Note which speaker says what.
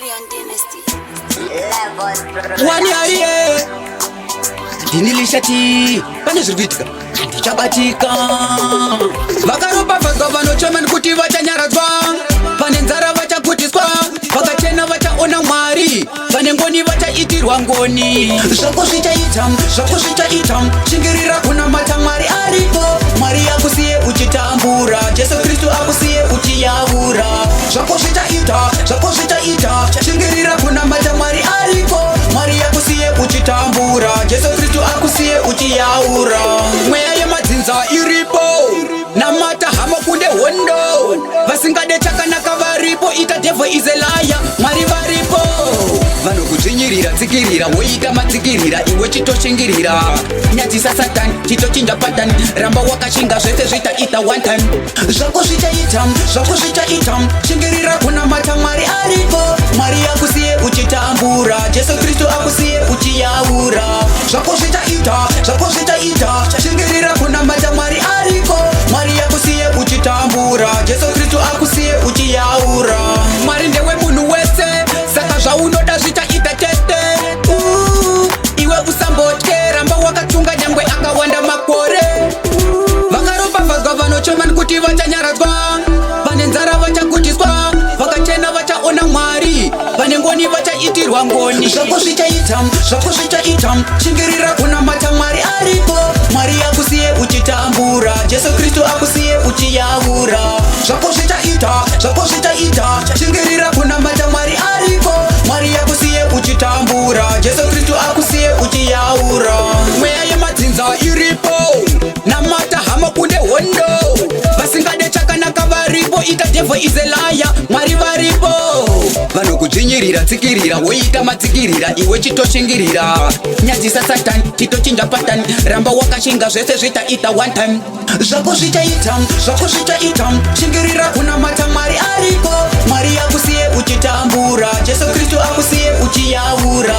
Speaker 1: Billion Dynasty.
Speaker 2: Wani ariye ndini lishati, pane zviri kuitika, handichabatika. Vakaropafadzwa vanochema, nekuti vachanyaradzwa. Vane nzara vachagutiswa, vakachena vachaona Mwari, vane ngoni vachaitirwa ngoni. Zvako zvichaita, zvako zvichaita, shingirira kunamata, Mwari aripo. Mwari akusiye uchitambura, Jesu Kristu akusiye uchiyaura. Zvako zvichaita, zvako zvichaita, shingirira kunamata, Mwari aripo. Mwari akusiye uchitambura, Jesu Kristu akusiye uchiyaura. Mweya yemadzinza iripo, namata hama, kunde hondo. Vasingade chakanaka varipo, ita devil is a liar, Mwari varipo. Vanokudzvinyirira, tsikirira, woita matsikirira, iwe chitoshingirira. Nyadzisa Satani, chitochinja pattern, ramba wakashinga, zvese zvichaita one time. Zvako zvichaita, zvako zvichaita, shingirira kunamata, Mwari aripo. Mwari akusiye uchitambura, Jesu Kristu akusiye uchiyaura. Zvako zvichaita, zvako zvichaita, shingirira kunamata, Mwari aripo. Mwari akusiye uchitambura, Jesu Kristu akusiye uchiyaura. Mwari ndewe munhu wese, saka zvaunoda zvichaita chete. Iwe usambotye, ramba wakatsunga nyangwe akawanda makore. Vakaropafadzwa vanochema, nekuti vachanyaradzwa. Vane nzara vachagutiswa, vakachena vachaona Mwari, vane ngoni vachaitirwa ngoni. Zvako zvichaita, zvako zvichaita, shingirira kunamata, Mwari aripo. Mwari akusiye uchitambura, Jesu Kristu akusiye uchiyaura. Zvako zvichaita, zvako zvichaita, shingirira kunamata, Mwari aripo. Mwari akusiye uchitambura, Jesu Kristu akusiye uchiyaura. Mweya yemadzinza iripo, namata hama, kunde hondo. Vasingade chakanaka varipo, ita devil is a liar, Mwari varipo. Vanokudzvinyirira, tsikirira, woita matsikirira, iwe chitoshingirira. Nyadzisa Satani, chitochinja pattern, ramba wakashinga, zvese zvichaita one time. Zvako zvichaita, zvako zvichaita, shingirira kunamata, Mwari aripo. Mwari akusiye uchitambura, Jesu Kristu akusiye uchiyaura.